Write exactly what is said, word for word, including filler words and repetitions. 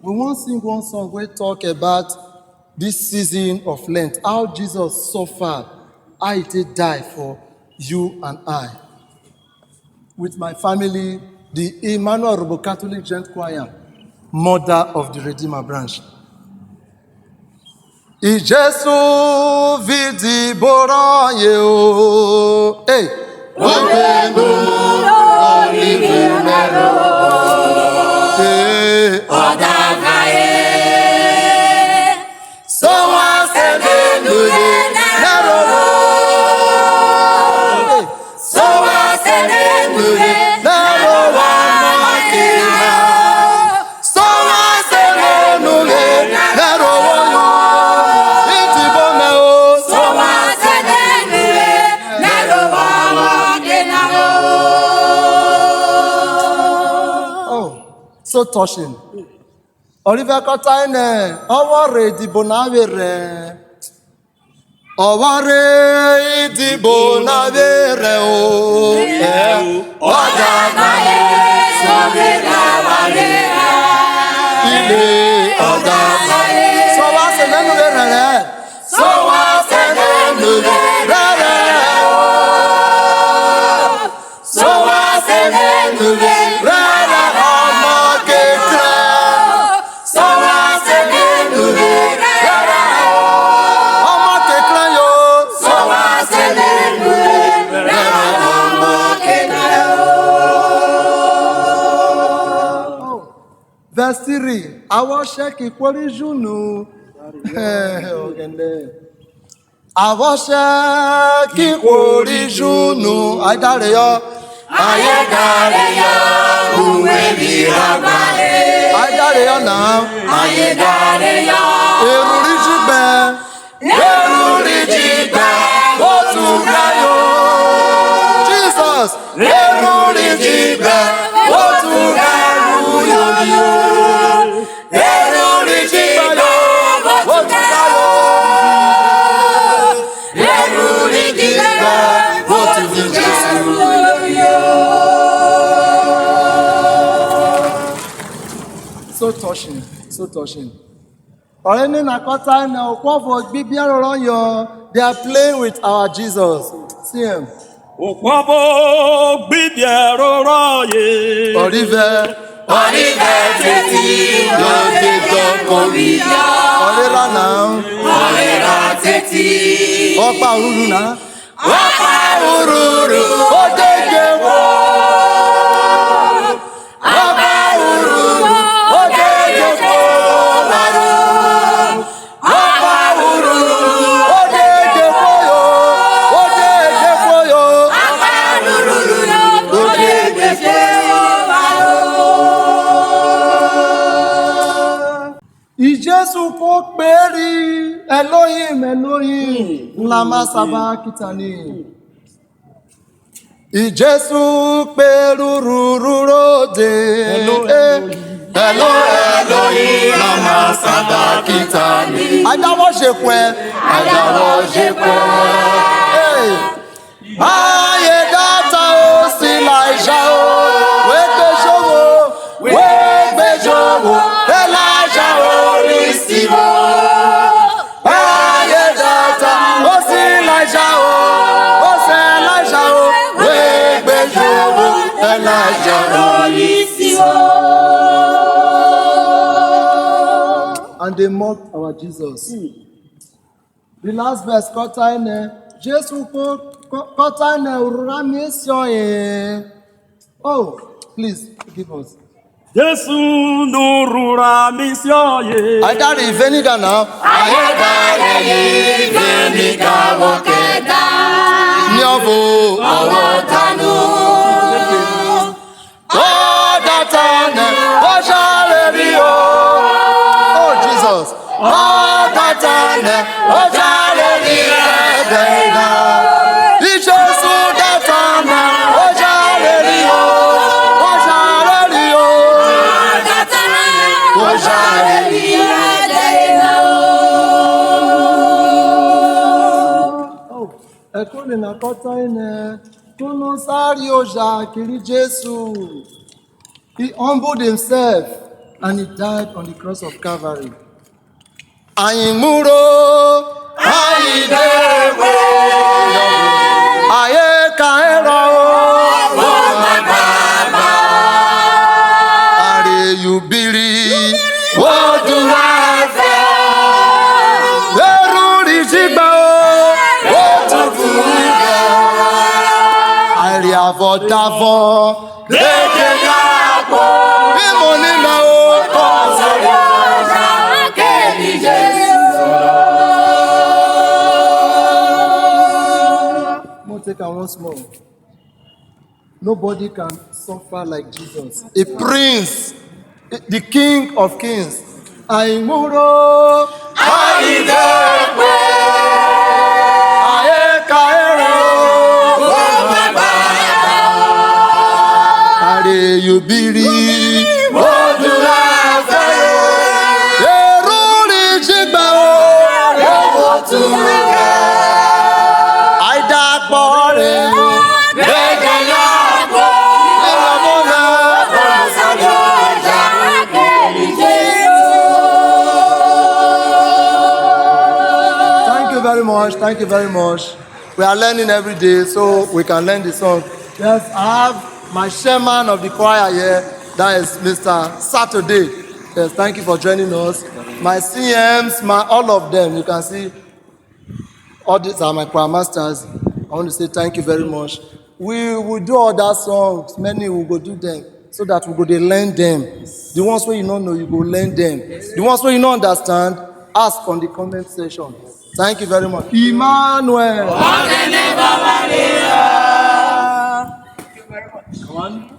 We wan sing one song wey talk about this season of Lent, how Jesus suffer, how he take die for you and I. With my family, the Emmanuel Urhobo Catholic Gent Choir, Mother of the Redeemer branch. Jesu vi idibo rọye o. Hey! Obe nu ọrivẹ na ro. Hey! Ọdavware. So wa se de nure na ro. Hey! So wa se de nure na ro wa ma ke na. So wa se de nure na ro wo yo. Idibo me o. So wa se de nure na ro wa ma ke na o. Oh, so touching. Ọrivẹ kọ ta nẹ, ọ vwọ rhe idibo na vwerhẹ. Ọ vwọ rhe idibo na vwerhẹ o. Ẹ, ọ da na ye, so vwerhẹ wa vwerhẹ. Ile, ọ da na ye. So wa se nẹ nu vwerhẹ rẹ. So wa se nẹ nu vwerhẹ o. So wa se nẹ nure rara ọmọ kekra. So wa se nẹ nure rara ọmọ kekra yo. So wa se nẹ nure rara ọmọ kekra yo. Verse three, a vwọ shẹ kẹ ihwo ri Ju nu. Ọghẹnẹ. A vwọ shẹ kẹ ihwo ri Ju nu, ayen da reyọ. Ayen da reyọ uwevwi rẹ agbare. Ayen da reyọ na. Ayen da reyọ. Erhu ri ji gbẹ. Erhu ri ji gbẹ, otu gayo. Jizọs. Erhu ri ji gbẹ, otu gayo. Erhu ri ji gbẹ, otu gayo. Erhu ri ji gbẹ, otu vi Jesu. So touching, so touching. Ọrẹne na kọ ta nẹ ohwo ọvo gbe ibiẹro rọye, they are playing with our Jesus. See him. Ohwo ọvo gbe ibiẹro rọye. Ọrivẹ. Ọrivẹ teti, rode dọkọ phiyọ. Ọrera na. Ọrera teti. Ọkpa urhuru na. Ọkpa urhuru, o de je vwo. Ọkpa urhuru, o de je vwo. Ọkpa urhuru, o de je vwo yo, o de je vwo yo. Ọkpa urhuru, o de je vwo yo. Jesu ko kperi, Elohim, Elohim, lama sabakitani. Jesu kperururu rode. Hello, eh, Elohim. Hello, Elohim, lama sabakitani. Ayen da vwọ je hwe. Ayen da vwọ je hwe. Hey. Ayen da ta, o si Ilaija o, we gbe jovwo, we gbe jovwo, Ilaija o rhi sivwo. Ayen da ta, o si Ilaija o, o si Ilaija o, we gbe jovwo, Ilaija o rhi sivwo. And they mocked our Jesus. The last verse, kọ ta nẹ, Jesu ko, kọ, kọ ta nẹ, urhurha mi e si ọye. Oh, please, give us. Jesu nurhurha mi si ọye. Ayen da reyọ vinegar na. Ayen da reyọ vinegar vwọ kẹ eta. Iniọvo. Ọ vwọ ta nu. Ọ da ta nẹ, oja re phiyọ. Oh, Jesus. Ọ da ta nẹ, oja re phiyọ ẹdẹ na. Jesu da ta nẹ, oja re phiyọ, oja re phiyọ. Oja re phiyọ ẹdẹ na. Oh, ẹkẹn na kọ ta nẹ, kono sa rioja kiri Jesu. He humbled himself. And he died on the cross of Calvary. Ayen muro, ayen de we, ayen ka ẹrọ o, o ma baba. Are yubiri, wo dura vẹ, eru ri jigba o, o tutu rẹ. Are avọ davọ, We'll take am once more. Nobody can suffer like Jesus. A prince, the king of kings. Aimuro. Aye kaere o. Are yubiri. Eruri jigba o. Aida kpọre o. Thank you very much. Thank you very much. We are learning every day, so we can learn the song. Yes, I have my chairman of the choir here, that is Mister Saturday. Yes, thank you for joining us. My C Ms, my, all of them, you can see, all these are my choir masters. I want to say thank you very much. We will do other songs, many we go do them, so that we go dey learn them. The ones wey you no know, you go learn them. The ones wey you no understand, ask on the comment section. Thank you very much. Emmanuel. One.